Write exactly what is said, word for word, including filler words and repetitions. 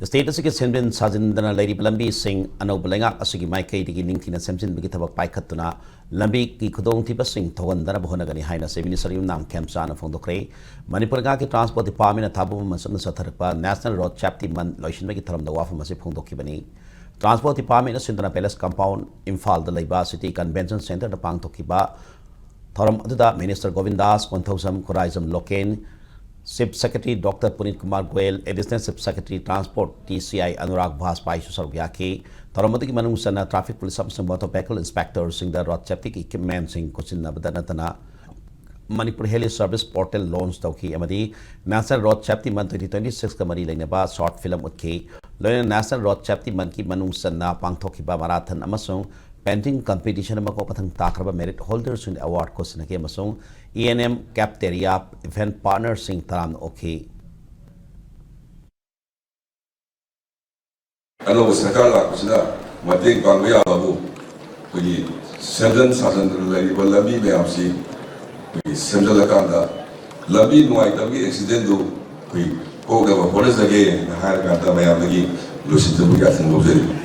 State ꯑꯁꯤꯒꯤ ꯁꯦꯝꯖꯤꯟ ꯁꯥꯖꯤꯟꯗꯅ ꯂꯩꯔꯤꯕ ꯂꯝꯕꯤꯁꯤꯡ ꯑꯅꯧꯕ ꯂꯩꯉꯥꯛ ꯑꯁꯤꯒꯤ ꯃꯥꯏꯀꯩꯗꯒꯤ ꯅꯤꯡꯊꯤꯅ ꯁꯦꯝꯖꯤꯟꯕꯒꯤ ꯊꯕꯛ ꯄꯥꯏꯈꯠꯇꯨꯅ ꯂꯝꯕꯤꯒꯤ ꯈꯨꯗꯣꯡꯊꯤꯕꯁꯤꯡ ꯊꯣꯛꯍꯟꯗꯅꯕ ꯍꯣꯠꯅꯒꯅꯤ ꯍꯥꯏꯅ Chief Minister ꯌꯨꯝꯅꯥꯝ ꯈꯦꯝꯆꯥꯅ ꯐꯣꯡꯗꯣꯛꯈ꯭ꯔꯦ꯫ ꯃꯅꯤꯄꯨꯔ ꯂꯩꯉꯥꯛꯀꯤ Transport Department ꯊꯥꯕ ꯑꯃ ꯆꯠꯅ ꯆꯠꯊꯔꯛꯄ National Road Safety Month ꯂꯣꯏꯁꯤꯟꯕꯒꯤ ꯊꯧꯔꯝꯗ ꯋꯥꯐꯝ ꯑꯁꯤ ꯐꯣꯡꯗꯣꯛꯈꯤꯕꯅꯤ꯫ Transport Department ꯁꯤꯟꯗꯨꯅ Palace Compound ꯏꯝꯐꯥꯜꯗ ꯂꯩꯕ City Convention Centreꯗ ꯄꯥꯡꯊꯣꯛꯈꯤꯕ ꯊꯧꯔꯝ ꯑꯗꯨꯗ Minister Govindas Konthoujam, Khuraijam Loken, Chief Secretary Doctor Punit Kumar Goyal, Additional Chief Secretary Transport T C I Anurag ꯚꯥꯖꯄꯥꯏꯁꯨ ꯁꯔꯨꯛ ꯌꯥꯈꯤ꯫ ꯊꯧꯔꯝ ꯑꯗꯨꯒꯤ ꯃꯅꯨꯡ ꯆꯟꯅ traffic police ꯑꯃꯁꯨꯡ motor vehicle inspectorꯁꯤꯡꯗ road safetyꯒꯤ equipmentꯁꯤꯡ ꯈꯨꯠꯁꯤꯟꯅꯕꯗ ꯅꯠꯇꯅ Manipur Heli Service Portal launch ꯇꯧꯈꯤ ꯑꯃꯗꯤ National Road Safety Month twenty twenty sixꯀ ꯃꯔꯤ ꯂꯩꯅꯕ short film ꯎꯠꯈꯤ꯫ ꯂꯣꯏꯅꯅ National Road Safety Monthꯀꯤ ꯃꯅꯨꯡ ꯆꯟꯅ ꯄꯥꯡꯊꯣꯛꯈꯤꯕ marathon ꯑꯃꯁꯨꯡ painting competition ꯑꯃ ꯀꯣ ꯃꯊꯪ ꯇꯥꯈ꯭ꯔꯕ merit holderꯁꯤꯡꯗ award ꯈꯨꯠꯁꯤꯟꯅꯈꯤ ꯑꯃꯁꯨꯡ E N M cafeteria event partnerꯁꯤꯡ ꯇꯔꯥꯝꯅ ꯑꯣꯛꯈꯤ꯫ ꯑꯅꯧꯕ ꯁꯔꯀꯥꯔ ꯂꯥꯛꯄꯁꯤꯅ ꯃꯇꯦꯡ ꯄꯥꯡꯕ ꯌꯥꯕꯕꯨ ꯑꯩꯈꯣꯏꯒꯤ ꯁꯦꯝꯖꯤꯟ ꯁꯥꯖꯤꯟꯗꯅ ꯂꯩꯔꯤꯕ ꯂꯝꯕꯤ ꯃꯌꯥꯝꯁꯤ ꯑꯩꯈꯣꯏꯒꯤ ꯁꯦꯝꯖꯤꯜꯂꯀꯥꯟꯗ ꯂꯝꯕꯤ ꯅꯨꯡꯉꯥꯏꯇꯕꯒꯤ accidentꯗꯨ ꯑꯩꯈꯣꯏ ꯀꯣꯛꯅꯕ ꯍꯣꯠꯅꯖꯒꯦꯅ ꯍꯥꯏꯔꯀꯥꯟꯗ ꯃꯌꯥꯝꯗꯒꯤ ꯂꯣꯏꯁꯤꯟꯖꯕꯒꯤ ꯌꯥꯊꯪ ꯂꯧꯖꯔꯤ꯫